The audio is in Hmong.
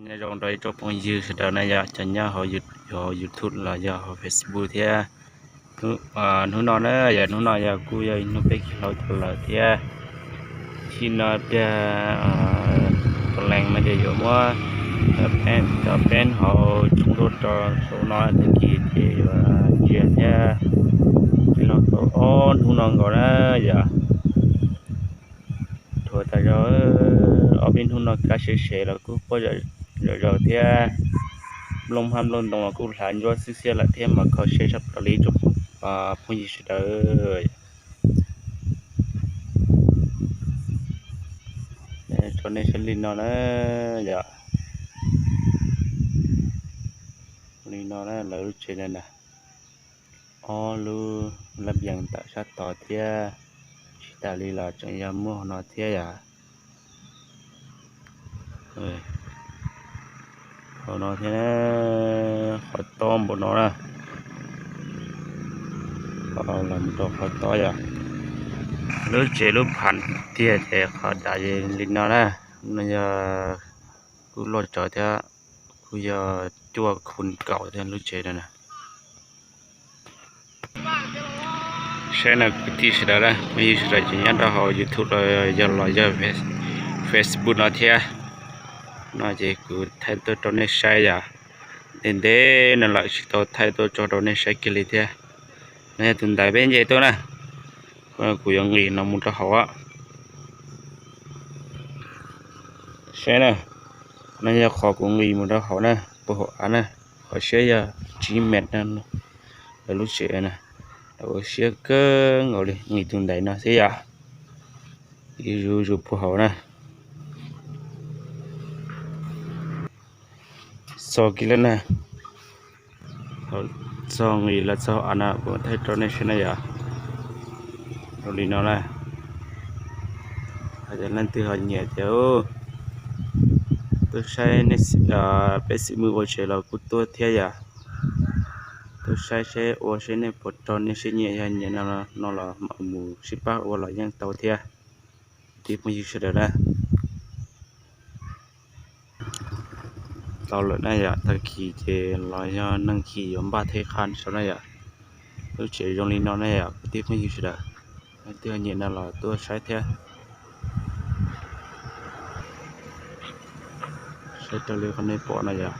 Nyob zoo rau ib tsoom phooj ywg sawv daws na yog cov nyob hauv YouTube los yog hauv Facebook thiab. Hnub no na yog hnub no yog kuj yog ib hnub peb khi hlau cov lawm thiab. Txij no tiag, tus leej no ces yuav muab cov peeb hauv tshoob tuaj rau saum no tag kis ces yuav ntsia thiab. Txij no tau ob hnub no nkaus na yom. Dhuav tas zog, ob peb hnub no kab sev sev los kuj quaj zom zaws thiab. Nplooj hmab nplooj ntoo los kuj hlav ntsuab xwb xiab lawm thiab mas kho siab tshaj plaws li tsoom phooj ywg sawv daws. Tso nej saib li no na yom. Li no na lawv lub tsev na, ob lub lab yees tawm sab tod thiab. Tsis tas li los tseem yog muaj hauv no thiab yom. Hauv no thiab, qhov tob npaum no na. Los mus rau qhov tob yom. Lub tsev lub pham tiag ces qhov dav li no na. No yog kuj loj tsawv thiab, kuj yog cuaj khun kaum thiab lub tsev no na. Saib no kwv tij sawv daws na, phooj ywg sawv daws ces nyob rau hauv YouTube los yog los yog Facebook no thiab. No ces kuv thaij tuaj rau nej saib yom. Ntev ntev no lawm tsis tau thaij tuaj tso rau nej saib kiag li thiab. No yog tus ntaiv peb nce tuaj na. Kuv yuav nqis no mus rau hauv. Saib na, no yog qhov kuv nqis mus rau hauv na, puag hauv av na. Qhov siab yog tsib mev na, lawv lub tsev na. Lawv ua siab kawg nkaus li, nqis tus ntaiv no thiab yom. Ib zus zus puag hauv na. Txog kiag lawm na. Txog nqis los txog av no kuv thaij rau nej saib na yom. Ua li no na. Hais tias leej twg ho nyiam ces tuaj saib, peb xeem Hmoob ua tsev los kuj tuaj thiab yom. Tuaj saib seb ua seb nej puas rau nej siab nyiam, yog nyiam no los mam mus sib pab ua los yeej tau thiab. Kwv tij phooj ywg sawv daws na. Tau lawm na yom, tag kis ces los yog neeg kis yuav npaj thej qha saum na yom. Lub tsev zoo li no na yom, kwv tij phooj ywg sawv daws. Leej twg nyiam no los tuaj saib thiab. Saib raws li qhov nej pom no yom.